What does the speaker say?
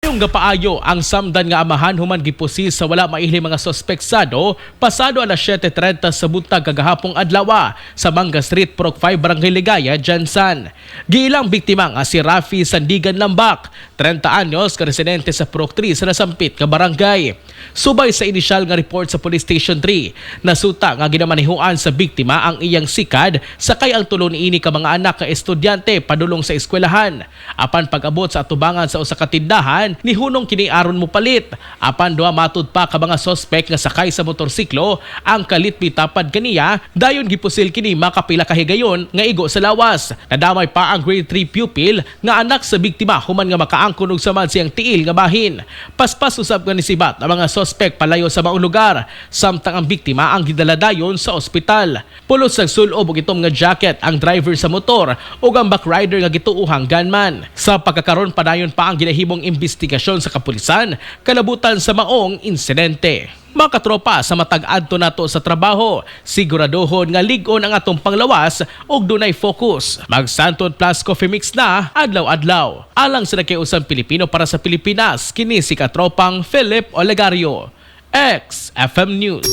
Padung gapaayo ang samdan nga amahan human gipusil sa wala mailhing mga sospeksado pasado alas 7:30 sa buntag kagahapong adlaw sa Manga Street, Purok 5, Barangay Ligaya, GenSan. Giilang biktima nga si Rafi Sandigan Lambak, 30 anyos, ka residente sa Purok 3 sa nasampit nga barangay. Subay sa inisyal nga report sa Police Station 3, nasuta nga ginamanihuan sa biktima ang iyang sikad sakay ang tulo niini ka mga anak nga estudyante padulong sa eskwelahan. Apan pag-abot sa atubangan sa usa ka tindahan, nihunong kini aron mopalit. Apan duha matud pa ka mga sospek nga sakay sa motorsiklo ang kalitbi tapad kaniya, dayon gipusil kini makapila ka higayon nga igo sa lawas. Nadamay pa ang grade 3 pupil nga anak sa biktima human nga makaangkon og samad siyang tiil nga bahin. Paspas usab nga nisibat ang mga sospek palayo sa maong lugar, samtang ang biktima ang gidala dayon sa ospital. Pulos sa sulob og itom nga jacket ang driver sa motor ug ang backrider nga gituohang gunman. Sa pagkakaron, padayon pa ang ginahimong investigasyon sa kapulisan kalabutan sa maong insidente. Mga katropa, sa matag adto nato sa trabaho, siguraduhon nga lig-on ang atong panglawas ug dunay focus. Mag Santon Plus Coffee Mix na adlaw-adlaw. Alang sa nagkiusang Pilipino para sa Pilipinas, kini si katropang Philip Olegario. XFM News.